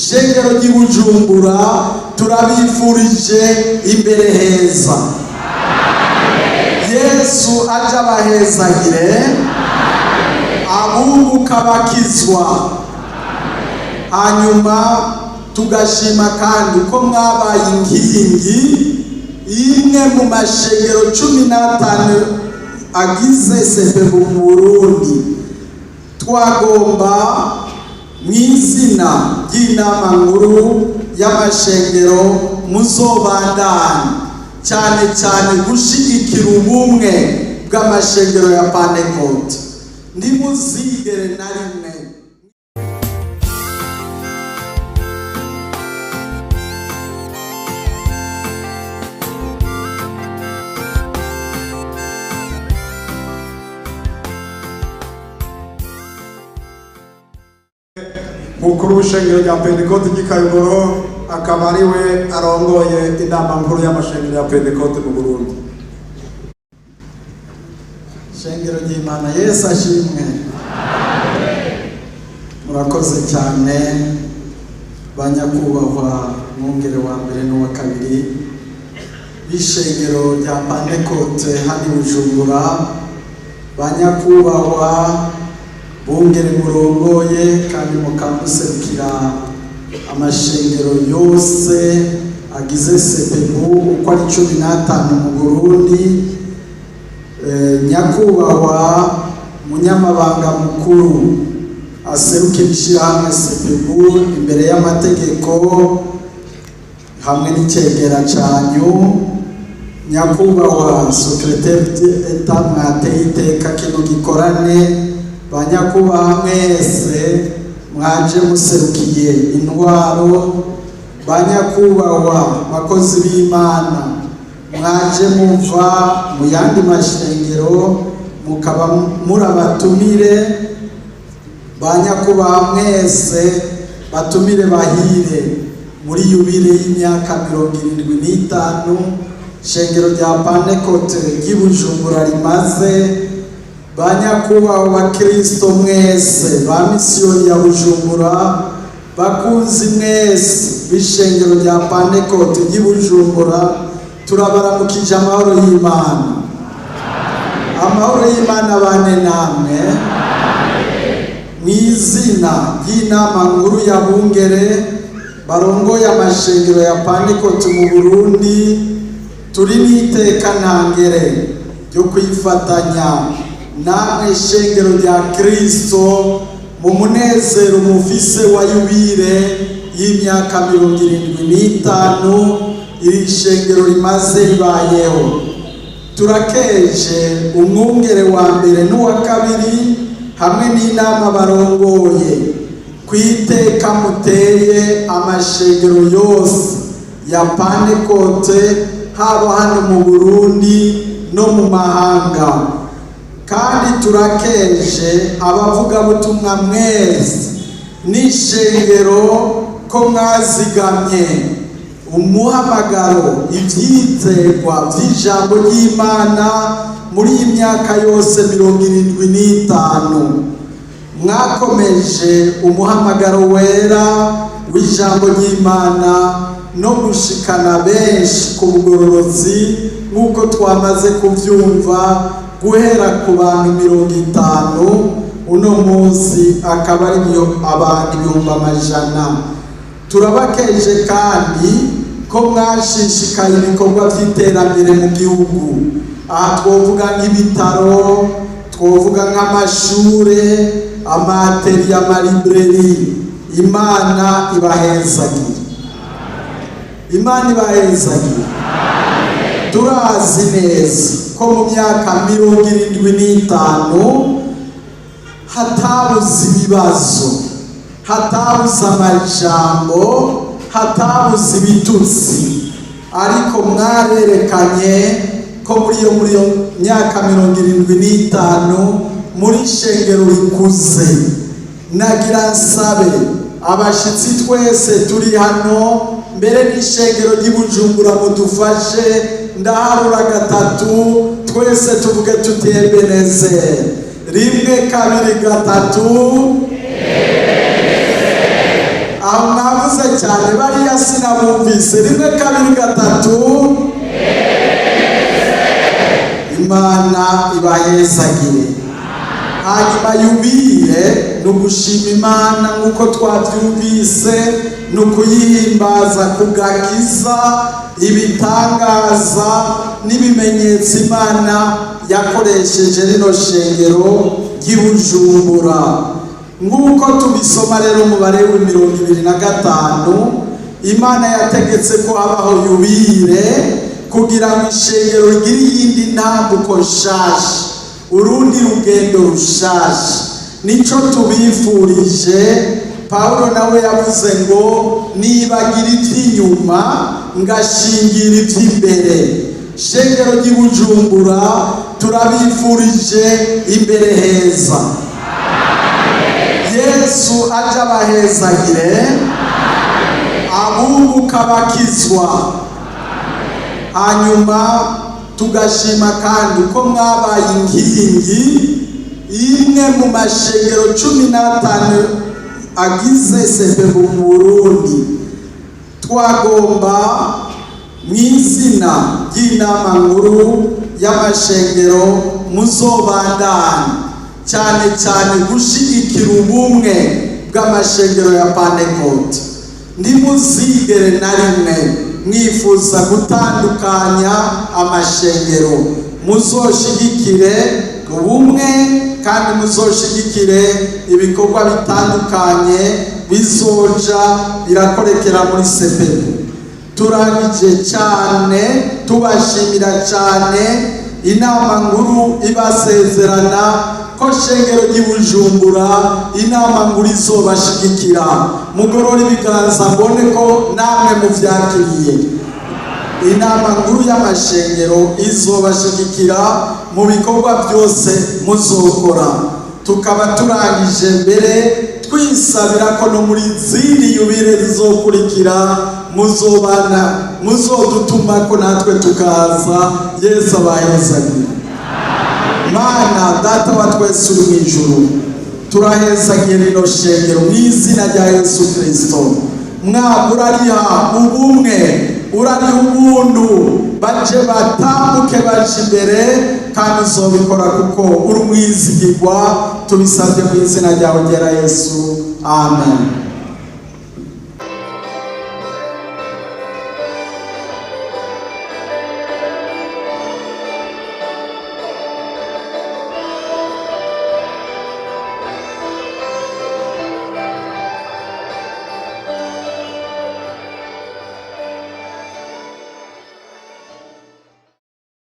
Shengero ry'i Bujumbura, turabifurije imbere heza. Yesu aje abahezagire, abunguka bakizwa. Hanyuma tugashima kandi ko mwabaye inkingi imwe mu mashengero 15 agize CEPEBU mu Burundi. Twagomba mu izina ry'inama nkuru y'amashengero muzobandanye cyane cyane gushigikira ubumwe bw'amashengero ya Pantekote. Ntimuzigere na rimwe. Mukuru w'ishengero rya Pentekote ry'i akaba ari we arongoye inama nkuru y'amashengero ya Pentekote mu Burundi. Shengero ry'Imana, Yesu ashimwe. Murakoze cyane, banyakubahwa mwungere wa mbere n'uwa kabiri b'ishengero rya Pantekote hano i Bujumbura, banyakubahwa bungere murongoye kandi mukamuserukira amashengero yose agize CEPEBU uko ari 15 mu Burundi, nyakubahwa munyamabanga mukuru aserukira ishyirahamwe CEPEBU imbere y'amategeko hamwe n'icegera canyu, nyakubahwa secrétaire d'État mwateye iteka kino gikorane, banyakubahwa mwese mwaje muserukiye intwaro, banyakubahwa bakozi b'Imana mwaje muva mu yandi mashengero mukaba murabatumire, banyakubahwa mwese batumire bahire muri yubile y'imyaka 75 shengero rya Pantekote ry'i Bujumbura rimaze, banyakubahwa bakristo mwese ba misiyoni ya Bujumbura, bakunzi mwese b'ishengero rya Pantekote ry'i Bujumbura, turabaramukije amahoro y'Imana. Amahoro y'Imana bane namwe. Mu izina ry'inama nkuru ya bungere barongoye amashengero ya Pantekote mu Burundi, turi n'iteka ntangere ryo kwifatanya namwe shengero rya Kristo mu munezero mufise wa yubile y'imyaka 75 iri shengero rimaze ribayeho. Turakeje umwungere wa mbere n'uwa kabiri hamwe n'inama barongoye ku iteka muteye amashengero yose ya Pantekote haba hano mu Burundi no mu mahanga. Kandi turakeje abavugabutumwa mwese n'ishengero ko mwazigamye umuhamagaro ibyizerwa by'ijambo ry'Imana muri iyi myaka yose 75. Mwakomeje umuhamagaro wera w'ijambo ry'Imana no gushikana benshi ku bugororotsi, nk'uko twamaze kubyumva, guhera ku bantu 50, uno munsi akaba ari abantu ibihumbi amajana. Turabakeje kandi ko mwashishikaye ibikorwa by'iterambere mu gihugu. Aha twovuga nk'ibitaro, twovuga nk'amashure, amateri, amalibrairies. Imana ibahezagire, Imana ibahezagire. Turazi neza ko mu myaka 75 hatabuze ibibazo, hatabuze amajambo, hatabuze ibitutsi, ariko mwarerekanye ko muri iyo myaka 75 muri shengero rikuze. Nagira nsabe abashitsi twese turi hano mbere n'ishengero ry'i Bujumbura mudufashe, ndaharura gatatu, twese tuvuge tuti Ebenezer. 1, 2, 3. Aho mwavuze cyane, bariya sinabumvise. Rimwe, kabiri, gatatu. Imana ibahezagire. Hanyuma yubile ni ugushima Imana nk'uko twabyumvise, ni ukuyihimbaza ku gakiza, ibitangaza n'ibimenyetso Imana yakoresheje rino shengero ry'i Bujumbura. Nk'uko tubisoma rero, umubare wa 25, Imana yategetse ko habaho yubile kugira ngo ishengero rigire iyindi ntambuko nshasha, urundi rugendo rushasha. Nico tubifurije. Pawulo nawe yavuze ngo: "Nibagira iby'inyuma, ngashingira iby'imbere." Shengero ry'i Bujumbura, turabifurije imbere heza. Yesu aje abahezagire, abunguka bakizwa. Hanyuma tugashima kandi ko mwabaye inkingi imwe mu mashengero 15 agize CEPEBU mu Burundi. Twagomba mu izina ry'inama nkuru y'amashengero, muzobandanye cyane cyane gushyigikira ubumwe bw'amashengero ya Pantekote. Ntimuzigere na rimwe mwifuza gutandukanya amashengero. Muzoshigikire ubumwe kandi muzoshigikire ibikorwa bitandukanye bizoja birakorekera muri CEPEBU. Turangije cyane tubashimira cyane. Inama nkuru ibasezerana ko shengero ry'i Bujumbura, inama nkuru izobashigikira. Mugorora ibiganza mbone ko namwe muvyakiriye. Inama nkuru y'amashengero izobashigikira mu bikorwa byose muzokora. Tukaba turangije mbere twisabira ko no muri zindi yubile zizokurikira muzobana, muzodutuma ko natwe tukaza. Yesu abahezagire. Mana Data wa twese uri mu ijuru, turahezagiye rino shengero mu izina rya Yesu Kirisito. Mwaka urariha ubumwe, urariha ubuntu, baje batambuke baje imbere, kandi uzobikora kuko uri umwizigirwa. Tubisabye mu izina ryawe ryera Yesu, amen.